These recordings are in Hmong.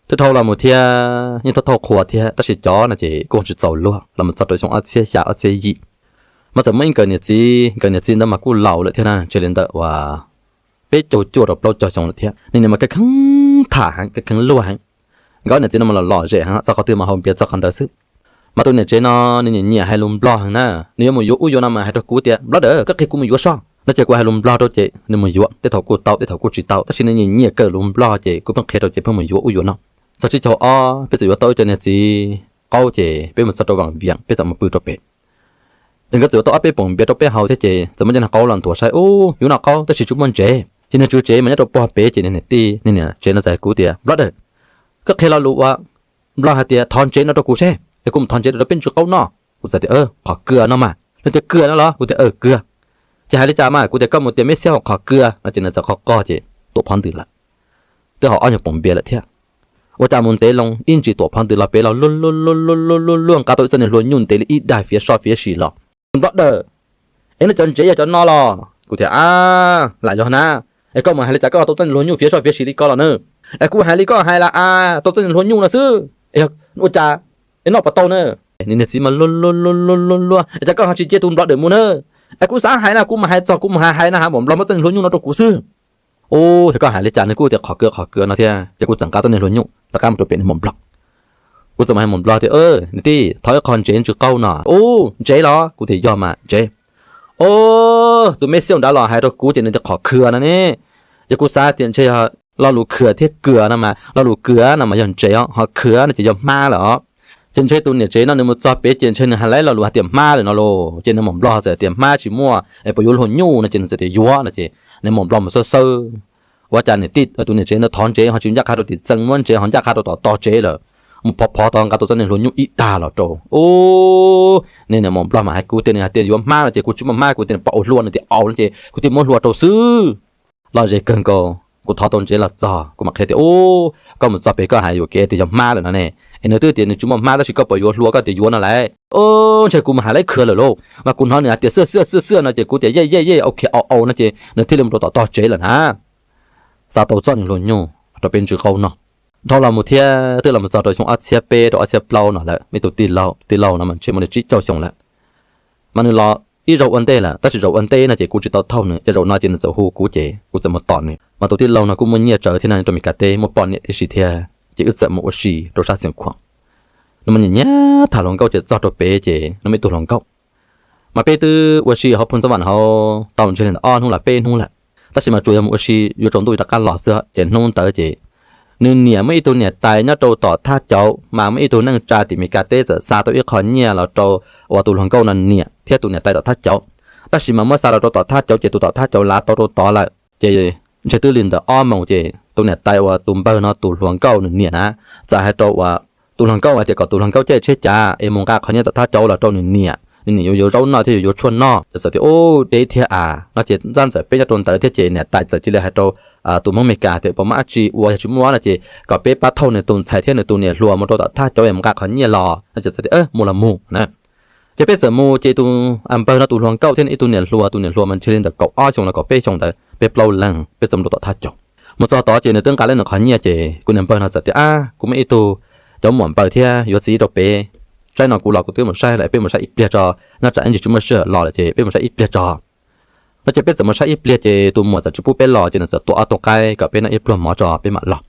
Twb dhau los mus thiab yeej thauj thauj qhua thiab tab sis cov no ces kuj tsis txaus luag los mus txog rau xyoo ob txhiab xya ob txhiab yim. Mas txawm muaj ib nkawm niam txiv, nkawm niam txiv ntawd mas kuj laus lawm thiab na, ntshe li ntawm uas peb caug cuaj rau plaub caug xyoo lawm thiab. Nws niam mas kheev kheev tham heev, kheev kheev luag heev. Nkawd niam txiv no mas los lom zem heev, txog qhov twg mas haus npias txog qhov ntawd xwb. Mas tus niam tsev no nws nyiam nyiam hais lus Nplog heev na, nws yuav mus yuav ub yuav no mas hais rau kuv tias, Nplob dawm, koj qhia kuv mus yuav soj no ces kuv hais lus Nplog rau ces nws mus yuav, tej thaum kuj tau tej thaum kuj tsis tau, tab sis nws nyiam nyiam kawm lus Nplog ces kuv pheej qhia rau ces pheej mus yuav ub yuav no. Txog tsib caug ob peb txawm yuav tau ib co niag txiv qaub ces peb mus txog rau Vam Viam peb txawm mus pw rau pem. Ces nkawd txawm yuav tau ob peb poom npias rau peb haus thiab ces txawm muaj cov niag qaub los nthuav saib, Ub, yuav no qaub tab sis tsis muaj ntsev. Ces niag tswv tsev mas nyob rau puag pem ces niag niam tij niag niam tsev no txawm hais kuv tias, Nplob dawm, koj qhia lo lus uas Nplog hais tias thov ntsev no rau kuv seb, es kuv mus thov ntsev rau peb ntsis qaub noj. Kuv txawm tias, Qhov kws no mas. Nws tias, Kws no los? Kuv tias, Kws. Ces hais li cas mas? Kuv tias, Koj mus tias meb xiab hauv qhov kws no ces nws txawm qhov qog ces tuam phov ntws lawm. Twb haus ob nyuag poom npias lawm thiab. Ua cas mus ntev loo ib ntsis tuam phov ntws los pem los luag luag luag luag luag luag nqa tau ib txoj niag hlua nyuj ntev li ib daig fiav soj fiav sim los. Nplob dawm, es nej cov ntsev yog cov no los? Kuv tias, A, lam yog na. Es koj mus hais li cas koj tau txoj niag hlua nyuj fiav soj fiav sim li ko los na? Es kuv hais li koj hais las a, tau txoj niag hlua nyuj no xwb. Ua cas, es noj puas tau na? Nws niag txiv mas luag luag luag luag luag luag, Es cas koj ho tsis cia tus Nplob dawm mus na? Es kuv xav hais na, kuv mus hais txog kuv mus hais hais na, hais Nplob muab txoj niag hlua nyuj no rau kuv xwb. Ua, yog koj hais li cas nws kuj tias qhov kws qhov kws no thiab ces kuv txawm nqa txoj niag hlua nyuj rov qab mus rau pem niag Maum Nplog. Kuv txawm mus hais Maum Nplog tias, Niam tij, thov ib qho ntsev ntsis qaub no. Ub, ntsev los? Kuv tias, Yog mas ntsev. Ub, tus meb xiab nrad los hais rau kuv ces nws tias qhov khwm no ne. Ces kuv xav tias ntshe yog lo lus khwm thiab kws no mas, lo lus kws no mas yog ntsev os, ho khwm no ces yog hmab lawm os. Ces ntshe tus niam tsev no nws mus txog pem ces ntshe nws hais lawv lo lus hais tias hmab lawm no los ces niag Maum Nplog txawm tias hmab tsis muaj es puas yuav hlua nyuj no ces nws txawm tias yuav no ces niag Maum Nplog mus xawb xawb. Ua cas niam tij tus niam tsev ntawd thov ntsev ho tsis ncaj qha rau tim txee, muab ntsev ho ncaj qha rau tom tog tsev lawm. Mus phov phov tog nqa tau txoj niag hlua nyuj ib dag los rau. Ub, niag niam Maum Nplog mas hais kuv tias nws hais tias yuav hmab no ces kuv tsis muaj hmab, kuv tias pom ua hlua no tias au no ces kuv thiaj muab hlua rau xwb. Lom zem kawg nkaus, kuv thov tau ntsev los txog kuv mam qhia tias, Ub, koj mus txog pem koj hais yuam kev tias yog hmab lawm no ne. Es nws twb tias nws tsis muaj hmab tab sis koj puas yuav hlua koj tias yuav no lauj. Ub, ntshe kuv mus hais lawv khwv lawm lauj, mas kuv hnov nws hais tias xwb xwb xwb xwb no ces kuv tias yej yej yej, ok au au no ces nws thiaj li mus rau tom tog tsev lawm na. Xa tau txoj niag hlua nyuj rau peb ntsis qaub noj. Dhau los mus thiab twb los mus txog rau xyoo ob txhiab peb rau ob txhiab plaub no lawm, ib tug tij laug, tij laug no mas ntshe muaj li tsib caug xyoo lawm. Mas nws los ib zaug ua ntej lawm tab sis zaum ua ntej no ces kuv tsis tau thauj nws, ces zaum no ces nws txawm hu kuv ces kuv txawm mus tos nws. Mas tus tij laug no kuj muaj nyiaj tsawv thiab no, rau Mes Kas teb muaj poj niam tib si thiab, ces wb txawm mus ua si rau sab Xeev Khuam. Nws mas nyiam nyiam tham hluas nkauj ces txog rau pem ces nws muaj ib tug hluas nkauj. Mas peb twb ua si hauv Phoos Xas Vam hauv tau ntshe li ntawm ob hnub los peb hnub lawm, tab sis mas tsuas yog mus ua si yuav tsaus ntuj rov qab los xwb, ces hnub ntawd ces nws niam muaj ib tug niam tais nyob rau tom thaj cauv, mas muaj ib tug neej tsa tim Mes Kas teb txawm xa tau ib qho nyiaj los rau uas tus hluas nkauj no niam thiab tus niam tais tom thaj cauv. Tab sis mas muab xa los rau tom thaj cauv ces tus tom thaj cauv lav tau rau tod lawm ces ntshe twb li ntawm ob moos ces tus niam tais uas tus npawg no tus hluas nkauj nws niam na txawm hais rau uas tus hluas nkauj hais tias kom tus hluas nkauj caij tsheb cav es mus nqa qhov nyiaj tom thaj cauv los rau nws niam, nws niam yuav yuav zaub noj thiab yuav yuav tshuaj noj. Ces txawm tias, Ub, deb thiab as no ces ntxab ntxawm peb nyob rau ntawd thiab ces niam tais txawm cia li hais rau tus Hmoob Mes Kas tias puas muaj dab tsi ua, yog tsis muaj no ces kom peb pab thauj nws tus ntxhais thiab nws tus niam hluas mus rau tom thaj cauv es mus nqa qhov nyiaj los no ces txawm tias, Mus los mus na. Ces peb txawm mus ces tus npawg no tus hluas nkauj thiab ib tug niam hluas, tus niam hluas mas ntshe li ntawm kaum ob xyoo los kaum peb xyoo ntawd, peb plaub leeg peb txawm mus rau tom thaj cauv. Mus txog tod ces nws twb nqa lawv nws qhov nyiaj ces kuv niag npawg no txawm tias, Ab, kuv muaj ib tug cov muam npawg thiab yuav txiv rau pem, saib no kuv los kuv twb mus saib lawm, peb mus saib ib pliag tso, nyob tsam ib ntsis tsis muaj sij hawm los lawm ces peb mus saib ib pliag tso no ces peb txawm mus saib ib pliag ces tus muam txawm tsis pub peb los ces nws txawm tua ob tug qaib kom peb noj ib pluag mov tso peb mam los.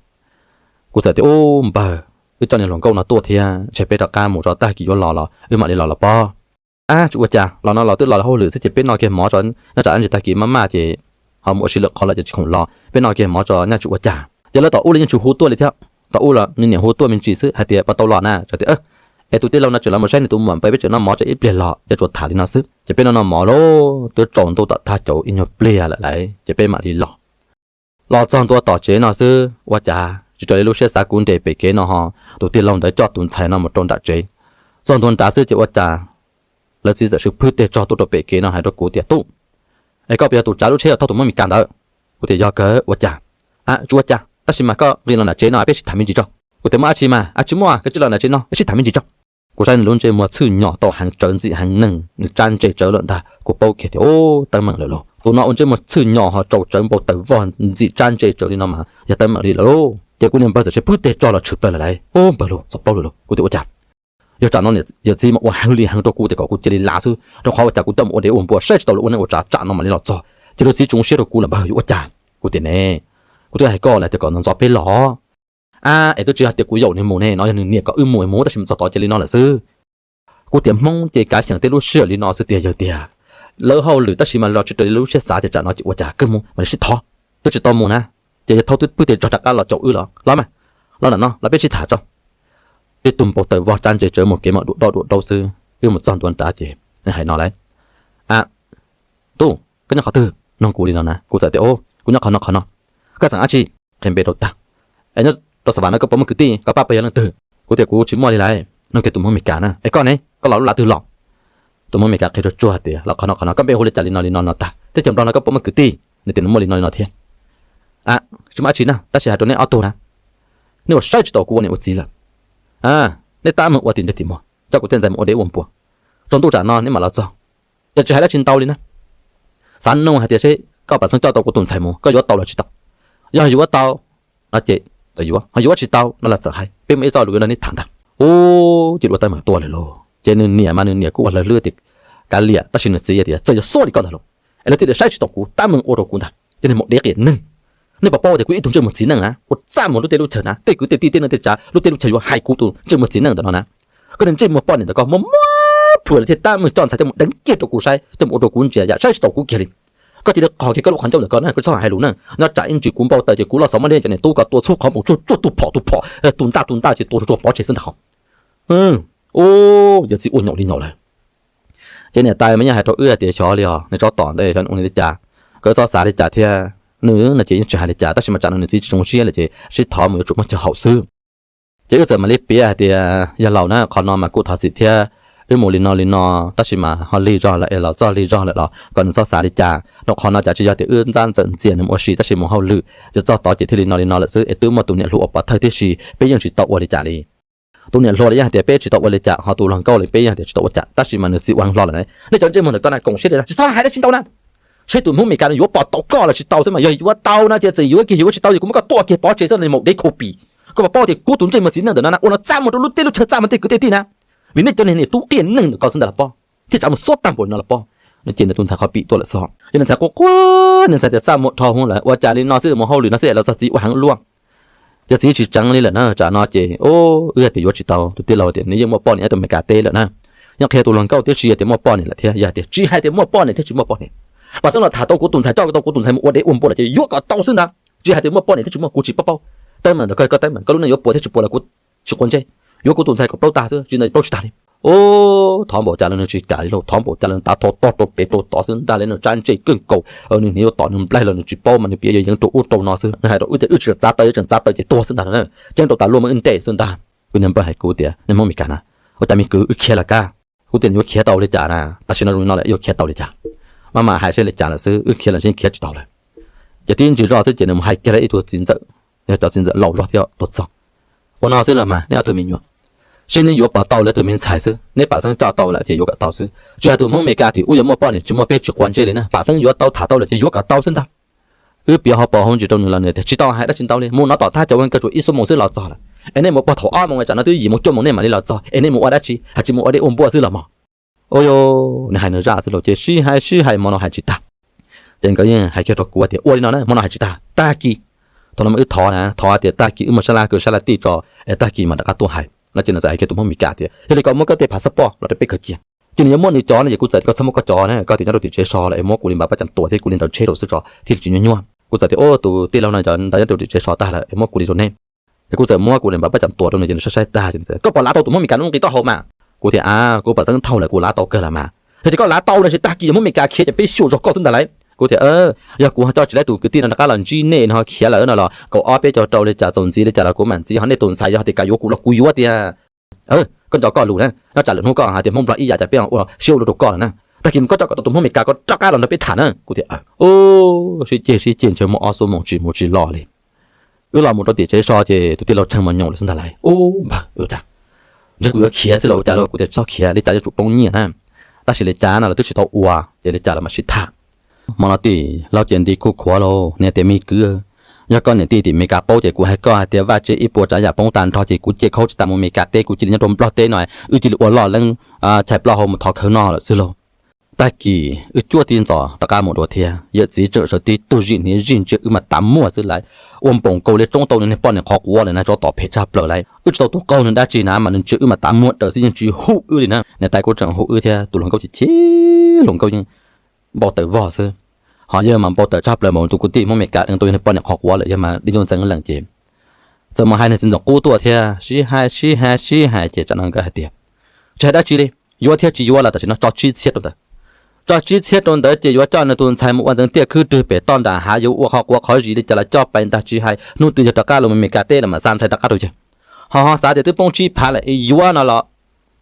Kuv txawm tias, Ub npawg, wb coj niag hluas nkauj no tuaj thiab, ntshe peb rov qab mus tso, tag kis yuav los los wb mam li los los pob. Ab, tsis ua cas, los no los twb los hauj lwm xwb ces peb noj kiag mov tso, nyob tsam ib ntsis tag kis maj maj ces ho mus ua si lwm qhov lawm ces tsis khoom los, peb noj kiag mov tso nyaj tsis ua cas. Ces lawv tom ub los yeej tsis hu tuaj li thiab, tom ub los nws niam hu tuaj me ntsis xwb hais tias, Puas tau los na? Txawm tias, Es tus tij laug no tseem los mus saib nws tus muam npawg, peb tseem noj mov tso ib pliag los, ces tsuas tham li no xwb. Ces peb noj noj mov lauj, twb tsaus ntuj tom thaj cauv ib nyuag pliag lawm lauj ces peb mam li los. Los txog ntua tom tsev no xwb ua cas tsis raws li lub siab xav, kuv nres pem kev no ho tus tij laug ntawd coj tus ntxhais no mus rau nram tsev. Txog ntua nrad xwb ces ua cas lawv txiv txawm swb phwb teg tsog tuaj rau pem kev no hais rau kuv tias, Tub, es koj puas yog tus tsav lub tsheb uas thauj tus Hmoob Mes Kas ntawd? Kuv tias, Yog kawg, ua cas? Ab, tsis ua cas, tab sis mas koj nqis los nram tsev no peb sib tham me ntsis tso. Kuv tias, Muaj dab tsi mas? Ab, tsis muaj, koj cia li los nram tsev no peb sib tham me ntsis tso. Kuv saib nws lub ntsej muag txhwj nyos tau heev, tsawv ntxim heev neeg, nws tsab ntse tsawv lawm ntag, kuv paub kiag tias, Ub, teeb meem lawm lauj. Tus no ua ntsej muag txhwj nyos ho tsaus tsawv npau taws vog ntxim tsab ntse tsawv li no mas yog teeb meem li lawm lauj. Ces kuv niag npawg txawm tsheb pwb teg tso los tshwm plaws lawm lauj. Ub npawg lauj, txom plaub lawm lauj. Kuv tias ua cas? Yog tsam no niam txiv mas ua heev li heev rau kuv tias kom kuv cia li las xwb, rau qhov ua cas kuv coj mus ua dev ua npua saib tsis tau lawv ua neej ua tsav, tsam no mam li los txog ces lawv txiv tsis zoo siab rau kuv lawm npawg, yuav ua cas? Kuv tias ne, kuv twb hais koj lawm tias kom ntxov ntxov peb los. A, es twb tsis yog tias kuv yaum nws mus ne, no yog nws niam kom wb mus, mus tab sis mus txog tod cia li no lawm xwb. Kuv tias Hmoob ces kav xyeem tej lub sij hawm li no xwb tiag, yog tias lawv hauj lwm tab sis mas los tsis raws li lub siab xav ces tsam no ces ua cas kawg mus mam li sib thov. Twb tsis tau mus na, ces yawg Thaub twb pwb tes tso rov qab los caum wb los, los mas, los ntawm no los peb sib tham tso. Tib tug npau taws vog tsab ntse tsawv mus kev mam duam doj duam daub xwb, wb mus txog ntua nrad ces hais no lawm. A, tub, koj nyob qhov twg? Nug kuv li no na, kuv txawm tias, kuv nyob qhov no qhov no. Koj xeem dab tsi? Qhia npe rau tag. Es nyob rau Xav Vas no koj puas muaj kwv tij, koj pab pab yog leej twg? Kuv tias kuv tsis muaj li lawm, nug kiag tus Hmoob Mes Kas na. Es koj ne, koj los lub lav twg los? Tus Hmoob Mes Kas qhia tsuag tsuag tias los qhov no qhov no, koj npe hu li cas li no li no no tag, teb chaws Nplog no koj puas muaj kwv tij? Nws tias nws muaj li no li no thiab. A, tsis muaj dab tsi na, tab sis hais rau neb ob tug na, neb ua saib tsis tau kuv ua niam ua txiv lawm. A, neb tab meeg ua tim ntsej tim muag coj kuv tej ntxhais mus ua dev ua npua, tsaus ntuj tsam no neb mam los txog. Yog tsis hais dab tsi ntau li na, xav nug hais tias seb koj pam xeeb coj tau kuv tus ntxhais mus koj yuav tau los tsis tau? Yog yuav tau no ces txawm yuav, ho yuav tsis tau no los txawm hais, peb muaj ib txoj lus no neb tham ntag. Ub, ces dua teeb meem tuaj lawm lauj. Ces nws niam mas nws niam kuj ua hlawv hlwb tias kav liam, tab sis nws txiv tias txawm yuav xuab li koj ntag lauj, es lawv thiaj li saib tsis taus kuv, tab meeg ua rau kuv ntag, cov niag maum dev qias neeg. Nej puas paub tias kuv ib tug ntsej muag txiv neej na, ua txaj muag lub teb lub chaw na, tej kwv tej tij tej neej tej tsav lub teb lub chaw yuav hais kuv tus ntsej muag txiv neej ntawm no na. Koj niag ntsej muag poj niam ntawm koj muaj muab plhuav lawm thiaj tab meeg coj ntxhais coj mus deev kiag rau kuv saib, coj mus ua rau kuv ntsia yam saib tsis taus kuv kiag li. Koj cia li qog kiag koj lub qhov ncauj ntawm koj na, koj txhob hais lus na. Nyob tsam ib ntsis kuv npau taws ces kuv los xov maj dej cov niam tub ko tua txhub qhov npoo tsuag tsuag tu phom tu phom tu ntaj tu ntaj ces tua tsuag tsuag pov tseg xwb ntag hos. Ub, yawg txiv ua nyaum li nyaum lawm. Ces niam tais mas yeej hais rau wb hais tias xyov li os, nws tso tom ntej xyov ua li cas, kom wb txhob xav li cas thiab. Nws no ces yeej tsis hais li cas, tab sis mas tsam no nws txiv tsis zoo siab lawm ces sib thov mus yuav tsum muaj chaw haum xwb. Ces wb txawm mam li piav hais tias yog laus na, qhov no mas kuj thov txim thiab, wb mus li no li no, tab sis mas ho lig zog lawm es los txog lig zog lawm los kom nws txhob xav li cas, rau qhov no cas tsis yog tias wb ntxab ntxawm ntxias nws mus ua si, tab sis mus hauj lwm, ces txog tod ces thiaj li no li no lawm xwb, es twb muaj tus niam hluas ua pov thawj tib si, peb yeej tsis tau ua li cas li. Tus niam hluas los yeej hais tias peb tsis tau ua li cas, ho tus hluas nkauj los peb yeej hais tias tsis tau ua cas, tab sis mas nws txiv ua hlo lawm. Nej cov ntsej muag ntawm koj na koom siab tias tsis txhob hais dab tsi ntau na. Saib tus Hmoob Mes Kas nws yuav pom tau koj los tsis tau xwb mas, yog yuav tau no ces txawm yuav kiag, yuav tsis tau ces kuv muab koj tua kiag pov tseg xwb, niag maum dev khau pim. Koj puas paub tias kuv tus ntsej muag txiv neej ntawm no na ua no txaj muag rau lub teb lub chaw, txaj muag tej kwv tej tij na, vim nej cov niag niam tub qias neeg ntawm koj xwb ntag los pov, thiaj tsav mus xuab tag npaum li no los pov. No ces nws tus ntxhais qhov pim tuaj lawm xwb, yog nws ntxhais quaj quaj, nws ntxhais tias txaj muag dhau hwv lawm, ua cas li no xwb, mus hauj lwm no xwb es los txog txiv ua heev luaj. Yog txiv tsis tseev li lawm na, tsam no ces wb hais tias yuav tsis tau, tus tij laug tias nws yeej muaj poj niam tus Mes Kas teb lawm na. Yeej qhia tus hluas nkauj tib si tias muaj poj niam lawm thiab, yog tias tsis hais tias muaj poj niam thiab tsis muaj poj niam, pam xeeb los tham tau kuv tus ntxhais, coj tau kuv tus ntxhais mus ua dev ua npua lawm ces yuav kom tau xwb ntag. Tsis hais tias muaj poj niam thiab tsis muaj, kuv tsis paub paub. Teeb meem ntawm koj, koj teeb meem, koj lub neej yuav puas thiab tsis puas los kuv tsis quav ntsej. Yuav kuv tus ntxhais kom plaub tag xwb, tsis ntawd plaub tsis tag li. Ub, thov npaum cas los nws tsis kam li lauj, thov npaum cas los nws tav tho tog rau pem rau tod xwb ntag, li nws tsab ntsej keej kaus, nws hniav yuav tom nws nplaig los nws tsis paub mas nws piav yeev rau ub rau no xwb. Nws hais rau wb tias wb tseem txav taw, tseem txav taw ces tuag xwb ntag, ceeb rau tas luaj mas wb ntej xwb ntag. Kuv niag npawg hais kuv tias, niag Hmoob Mes Kas na, ua cas me kwv wb khiav lawm kab? Kuv tias nws yuav khiav tau li cas na, tam sim no zoo li no lawm yuav khiav tau li cas? Maj mam hais seb li cas lawm xwb, wb khiav los yeej khiav tsis tau lawm. Ces tib ntsis zoj xwb ces nws mus hais kiag rau ib tug txiv ntxawm, yog cov txiv ntxawm laus zog thiab tuaj txog. Ua no xwb los mas neb ob tug me nyuam, seb neb yuav puas tau lawv tus me ntxhais xwb, neb pam xeeb coj tau lawm ces yuav kom tau xwb, tsis hais tus Hmoob Mes Kas tim ub yuav muaj poj niam tsis muaj peb tsis quav ntsej li na, pam xeeb yuav tau tham tau lawm ces yuav kom tau xwb ntag. Wb piav hauv paus hauv ntsis rau nws los nws tias tsis tau hais dab tsi ntau li, mus no tom thab cov ua kawg tsuas ib xuab moos xwb los txog lawm, es nej mus puag thaum ob moos tsam no twb yim moos cuaj moos nej mam li los txog, es nej mus ua dab tsi, hais tsis mus ua dej ua npua xwb los mog. Ua, nws hais nws zaj xwb los ces sib hais sib hais hmo no hais tsis tag. Ces nkawd yeej hais kiag rau kuv tias ua li no na, hmo no hais tsis tag, tag kis, thaum no mas wb thov na, thov tias tag kis wb muaj sab laj kwv sab laj tij tso, es tag kis mas rov qab tuaj hais no. Ces nws txawm hais kiag tus Hmoob Mes Kas tias yog li koj muab koj tej phav xab poj los rau peb khaws cia. Ces nws yuav muab nws cov no ces kuv txawm tias koj txhob muab koj cov na, koj tias nyob rau tim tsev so lawm es muab kuv li npav pab cam tuam thiab kuv li ntawv tsheb rau xwb tso thiaj li tsis nyuaj nyuaj. Kuv txawm tias ub, tus tij laug no cov ntawd nyob rau tim tsev so tag lawm es muab kuv li rau neb. Ces kuv txawm muab kuv li npav pab cam tuam rau nws ces nws saib saib tag ces, koj puas lav tau tus Hmoob Mes Kas no nqis taub hau mas? Kuv tias a, kuv pam xeeb thauj lawm kuv lav tau kawg lawm mas. Yog tias koj lav tau no ces tag kis yog Hmoob Mes Kas khiav ces peb xyuam zog koj xwb ntag lauj. Kuv tias yog kuv ho coj tsis tau tus kwv tij no rov qab los ntsib nej no ho khiav lawm no los kaum ob peb caug rau li cas txaus ntxiv li cas los kuv mam ntxiv, ho nej tus ntxhais yog tias kam yuav kuv los kuv yuav tiag. Koj nco koj lus na, nyob tsam lwm hnub koj hais tias Hmoob Nplog ib yam cas peb ua siab ua luaj rau koj lawm na. Tag kis mus koj coj kom tau tus Hmoob Mes Kas ko rov qab los nrog peb tham na. Kuv tias sib ceg sib ceg ntshe muaj ob xuab moos tsis mus tsis los li. Wb los mus rau tim tsev so ces tus tij laug Tsheej mas nyoos lawm xwb ntag lauj. Ub npawg, ua cas ntshe kuv yuav khiav xwb los ua cas lauj? Kuv tias txhob khiav, li cas yuav tsum poob nyiaj na. Tab sis li cas no lawv twb tsis tau ua ces li cas los mam sib tham. Hmo no tij laug ces nti khuj khuav lauj, nws tias me kwv, Yog koj niam tij tim Meskas paub ces kuv hais koj hais tias vaj tse ib puas tsav yam poob tag nrho ces kuv cia khaub tsis tas mus Meskas teb, kuv cia li nyob rau Nplog teb no, wb cia li ua loj leej chais plaub hau mus thov khawv noj lawm xwb lauj. Tag kis wb cuab tib ntxov rov qab mus dua thiab, yawm txiv tseem sawv tib tug zij hniav zij ntsej, wb mas tav muag xwb lauj. Ua npoos nkaus li tsoob tau nws niag poj niam qhov quav lawm na, tsov tom phem tshaj plaws lauj. Wb tsis tau tus qaug nws dab tsi na mas nws ntsia wb mas tav muag daws xwb, yeej tsis hu wb li na. Niam tais kuj tseem hu wb thiab, tus hluas nkauj ces chim, hluas nkauj yeej npau taws vog xwb. Ho yawg mas npau taws tshaj plaws mas tus kwv tij Hmoob Meskas tus niag poj niam qhov quav lawm, yawg mas dib ntuj ntxeev lees ces txawm mus hais nws txiv ntxawm qub tuaj thiab sib hais sib hais sib hais ces tsam no nkawd hais tias, tsis hais dab tsi li, yuav thiab tsis yuav los tam sim no tso tsib txhiab rau ntawd. Tso tsib txhiab rau ntawd ces yuav coj nws tus ntxhais mus ua ntxeev tiaj khwb rwg pem toj nram hav, yuav ua qhov quav qhov zis li cas los coj pais ntag, tsis hais hnub twg yog rov qab los Meskas teb los mam xa ntxhais rov qab rau yawg. Ho ho xav tias twb poob tsib phav lawm es yuav no los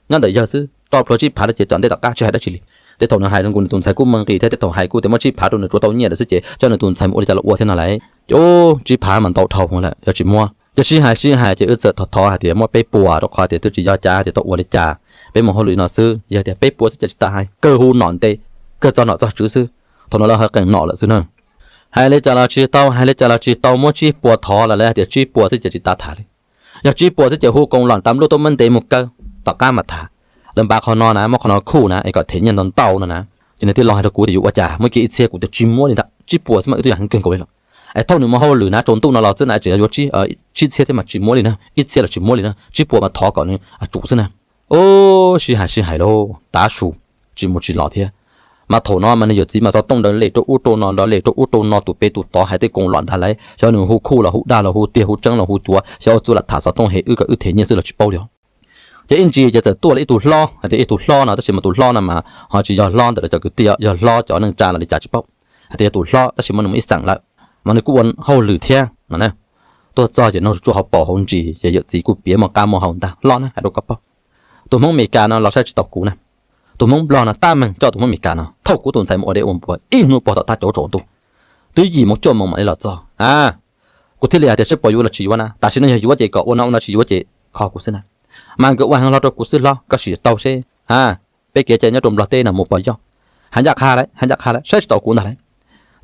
nyob ntawm yawg xwb, rau plhuav tsib phav lawm ces tom ntej tom qab tsis hais dab tsi li. Tej thaum nws hais zoo nkaus nws tus ntxhais kuj muaj nqis thiab, tej thaum hais kuj tias muab tsib phav rau nws tsuav tau nyiaj lawm xwb ces coj nws tus ntxhais mus ua li cas los ua thiab no lauj. Ces tsib phav mas ntau dhau lawm, yog tsis muab ces sib hais sib hais ces wb txawm thov thov hais tias muab peb puas, rau qhov tias twb tsis yog cav tias tau ua li cas, peb mus hauj lwm no xwb. Yog tias peb puas xwb ces tsis tas hais, kawg hu nom ntes, kawg txog nom txog tswv xwb. Thaum no lawv hawv qees nom lawm xwb na. Hais li cas los tsis tau, hais li cas los tsis tau, muab tsib puas thov los lawv hais tias tsib puas xwb ces tsis tas tham li. Yog tsib puas xwb ces hu koos lom tas nplub tuaj muab ntes mus kaw, tom qab mas tham. Lawv npaj qhov no na, muab qhov no khuj na es kom them nyiaj ntau ntau no na. Ces nws tij laug hais rau kuv tias yuav ua cas, muab kiag ib txhiab, kuv tias tsis muab li ntag, tsib puas xwb mas wb twb yam heev kawg nkaus li lawm. Es thaum nws mus hauj lwm na, tsaus ntuj no los xwb na, tseem yuav tsib txhiab thiab mas tsis muab li na, ib txhiab los tsis muab li na, tsib puas mas thov kom nws tsum xwb na. Ub, sib hais sib hais lauj, tav su tsis mus tsis los thiab. Mas thaum no mas nws yawm txiv mas xov tooj nrov li rau ub rau no, nrov li rau ub rau no, tus pem tus tod hais tej koos lom ntag lauj. Xyov nws hu khuj los hu dag los hu tiag, hu tseeb los hu cuav, xyov ua txuj lam tham xov tooj hem wb kom wb them nyiaj xwb los tsis paub li os. Ces ib ntsis ces txawm tuaj los ib tug hlob, hais tias ib tug hlob no, tab sis mas tus hlob no mas ho tsis yog hlob ntawm cov kwv tij, yog hlob cov neej tsa los li cas tsis paub. Hais tias yog tus hlob tab sis mas nws mus ib xeem lawm, mas nws kuj ua hauj lwm thiab no. Tuaj txog ces nug tsuaj hauv paus hauv ntsis ces yawm txiv kuj piav muaj qab muaj hau ntag, hlob na, hais rau koj paub, tus Hmoob Meskas no los saib tsis taus kuv na. Tus Hmoob Nplog no tab meeg coj tus Hmoob Meskas no thauj kuv tus ntxhais mus ua dej ua npua ib hnub puag tom thaj tsau tsaus ntuj, twb yim moo cuaj moo mam li los txog. Kuv thiaj li hais tias seb puas yuav los tsis yuav na, tam sim no yog yuav ces kom ua no ua no, tsis yuav ces kho kuv xwb na. Mas nkawd ua heev hlo rau kuv xwb hlob, koj sim taug seb peb kev cai nyob rau Nplog teb no mus puas yog. Hais ncaj qha lawm, hais ncaj qha lawm, saib tsis taus kuv ntag lauj.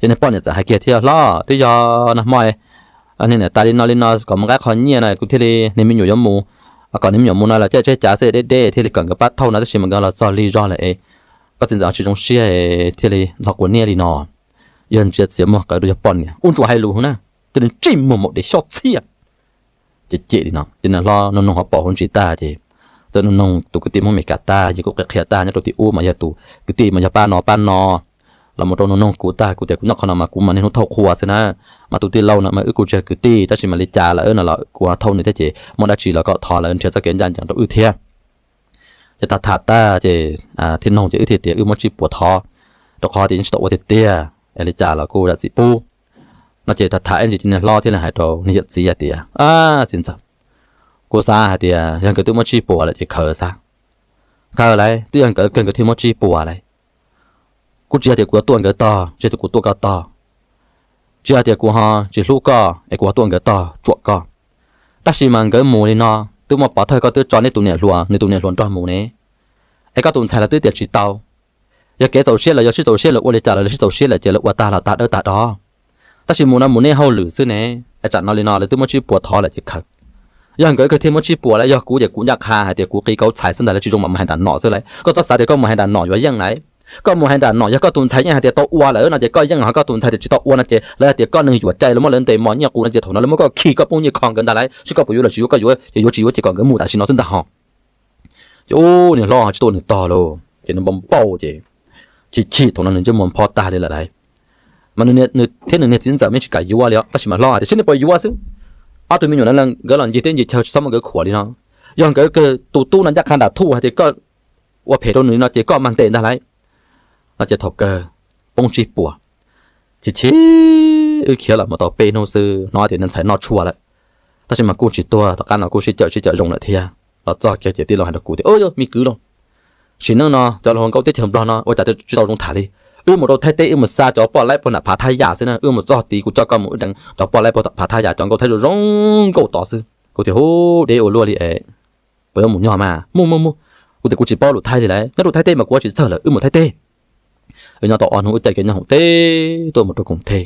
Ces niag poj niam txawm hais kiag thiab, hlob, twb yog nag hmo niam tas li no li no kom mus nqa qhov nyiaj no kuv thiaj li, niag me nyuam yuav mus, kom niag me nyuam mus no los caij tsheb cav xwb deb deb thiaj li kom nkawd pab thauj no, tab sis mas nkawd los txog lig zog lawm es koj txiv ntxawm tsis zoo siab thiaj li ntxhov quav niab li no. Yog ntsia txiav muag qawv rau yog poj niam ub ntsuas hais lus na, twb ntsij muag maum dev xyob txhiab. Ces cem li no ces niag hlob nug nug hauv paus hauv ntsis tag ces txawm nug nug tus kwv tij Hmoob Meskas tag, yawg kuj qhia qhia tag nyob rau tim ub mas yog tus kwv tij mas yog pab no pab no los mus rau nug nug kuv tag, kuv tias kuv nyob qhov no mas kuv mas niaj hnub thauj qhua xwb na, mas tus tij laug no mas wb kuj tsis yog kwv tij tab sis mas li cas lawm no los kuv thauj nws thiab ces muaj dab tsi los kom thov lawv nrhiav txoj kev ncaj ncees rau wb thiab. Ces tham tham tag ces thiaj nug ces wb thiaj tias wb muab tsib puas thov, rau qhov tias yeej tsis tau ua tiag tiag es li cas los kuj zam txim pub no. Ces tham tham ib ntsis ces niag hlob thiaj li hais rau niag yawm txiv hais tias, txiv ntxawm, kuv xav hais tias yog nkawd twb muab tsib puas lawm ces khaws xwb. Khaws lauj, twb yog nkawd kawg nkawd thiaj muab tsib puas lauj. Kuj tsis yog tias kuv yuav tuaj nkawd tog, tsis yog tias kuv tuaj koj tog, tsis yog tias kuv ho tsis hlub koj es kuv ho tuaj nkawd tog tsuam koj. Tab sis mas nkawd mus li no, twb muaj pov thawj koj twb tso neb tus niam hluas, nws tus niam hluas nrog mus ne, es koj tus ntxhais los twb tias tsis tau. Yog kev txaus siab los yog sib txaus siab los ua li cas los lawv sib txaus siab lawm ces lawv ua tag los tag dawb tag do. Tab sis mus no mus neb hauj lwm xwb ne, es tsam no li no lawv twb muab tsib puas thov lawm ces khaws. Yog nkawd kawg thiaj muab tsib puas lawm, yog kuv ces kuv ncaj qha hais tias kuv qiv kauv txhais xwb ntag, lawv tsis zoo mam mus hais nram nom xwb lauj. Koj txhob xav tias koj mus hais nram nom yuav yeej lauj. Koj mus hais nram nom yog koj tus ntxhais yeej hais tias tau ua lawm no ces koj yeej, ho koj tus ntxhais tias tsis tau ua no ces lawv hais tias koj neeg yuam cai, lawv muab lawv ntes mos nyiaj qus no ces thaum no lawv muab koj khi koj poob nyiaj kho nkawd ntag lauj. Seb koj puas yuav los tsis yuav, koj yuav ces yuav, tsis yuav ces kom nkawd mus tam sim no xwb ntag ho. Ces ub, niag hlob tsis tuaj nws tog lauj, ces nws npau npau ces chim chim, thaum no nws ntsej muag npho tag li lawm lauj. Mas nws thiab nws niag txiv ntxawm yeej tsis kam yuav li os, tab sis mas hlob hais tias seb nej puas yuav xwb. Ob tug me nyuam no nkawd los ncig teb ncig chaw tsis txhob muab nkawd khuam li no. Yog nkawd kawg tus tub no ncaj qha nram thuj hais tias koj ua phem rau nws li no ces koj mag ntes ntag lauj. No ces thaum kawg poob tsib puas. Chim chim, wb khiav los mus tau peb hnub xwb hnov tias niag ntxhais noj tshuaj lawm. Tab sis mas kuj tsis tuag, tom qab no kuj sib cawm sib cawm zoo lawm thiab. Los txog kiag ces tij laug hais rau kuv tias, ub, me kwv lauj, sim neej no cov hluas nkauj teb chaws Nplog no ua cas twb tsis tau zoo tham li. Wb mus rau Thaib teb wb mus xa cov poj laib puag nram Phav Thaj Yam xwb na, wb mus txog tid kuv coj koj mus wb deev cov poj laib puag Phav Thaj Yam, cov nkauj Thaib zoo zoo nkauj tod xwb. Kuv tias, ub, deb ua luaj li es puas yuav mus nyob mas? Mus mus mus. Kuv tias kuv tsis paub lus Thaib li lauj, nyob rau Thaib teb mas kuv ua tsis txawj lawm, wb mus Thaib teb. Wb nyob tau ob hnub wb caij kiag nyob hoom teb tuaj mus rau Koom Thej.